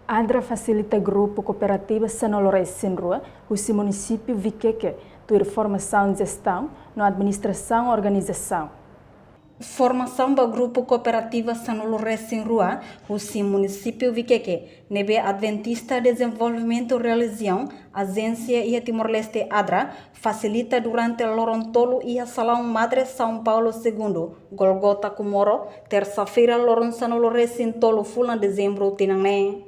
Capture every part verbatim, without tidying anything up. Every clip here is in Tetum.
ADRA fasilita grupu kooperativa sanulu-resin-rua husi munisípiu Vikeke, tuir formasaun jestaun no administrasaun organizasaun. Formasaun ba grupu kooperativa sanulu-resin-rua husi munisípiu Vikeke, ne'ebé Adventista Dezenvolvimentu Relijiaun, ajénsia iha Timor-Leste, ADRA, fasilita durante loron tolu iha Salaun Madre São Paulo Segundo, Golgota Comoro, tersa-feira, loron sanulu-resin-tolu fulan Dezembru tinan ne'e.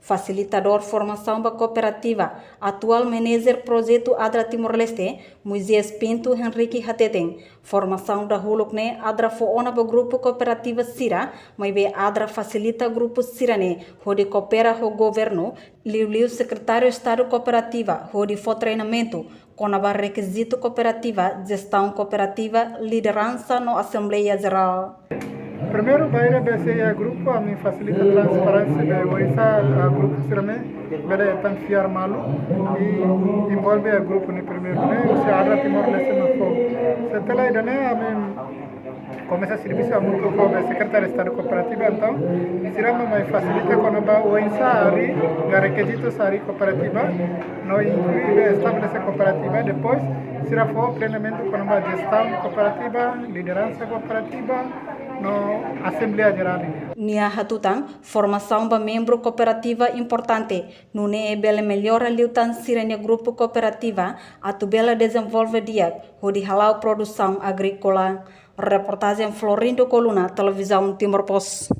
Fasilitadór formasaun ba kooperativa, atuál manajer projetu ADRA Timor-Leste, Moisés Pinto Henrique hateten, formasaun dahuluk ne'e ADRA fó ona ba grupu kooperativa sira, maibé ADRA fasilita grupu sira-ne'e hodi koopera ho governu, liuliu Sekretáriu Estadu Kooperativa, hodi fó treinamentu kona-ba rekizitu kooperativa, jestaun kooperativa, lideransa no asembleia jerál. Primeiru, ba ida B C I grupu, ami fasilita transparénsia de oinsá, ah, grupu sira-ne'e bele hetan fiar malu i envolve grupu ne'e primeiru ne'e, husi ADRA Timor-Leste mak fó. Setelah ida-ne'e, ami komesa servisu hamutuk ho be Sekretáriu Estadu Kooperativa, entaun sira mak mai fasilita kona-ba oinsá harii, ka rekizitu harii kooperativa, no inklui be estabelese kooperativa, depois sira fó treinamentu kona-ba jestaun kooperativa, lideransa kooperativa, no asembleia jerál. Nia hatutan, formasaun ba membru kooperativa importante, nune'e bele mellora liután sira-nia grupu kooperativa, atu bele dezenvolve di'ak, hodi hala'o produsaun agríkola. Reportajen Florindo Coluna, Televizaun Timor Post.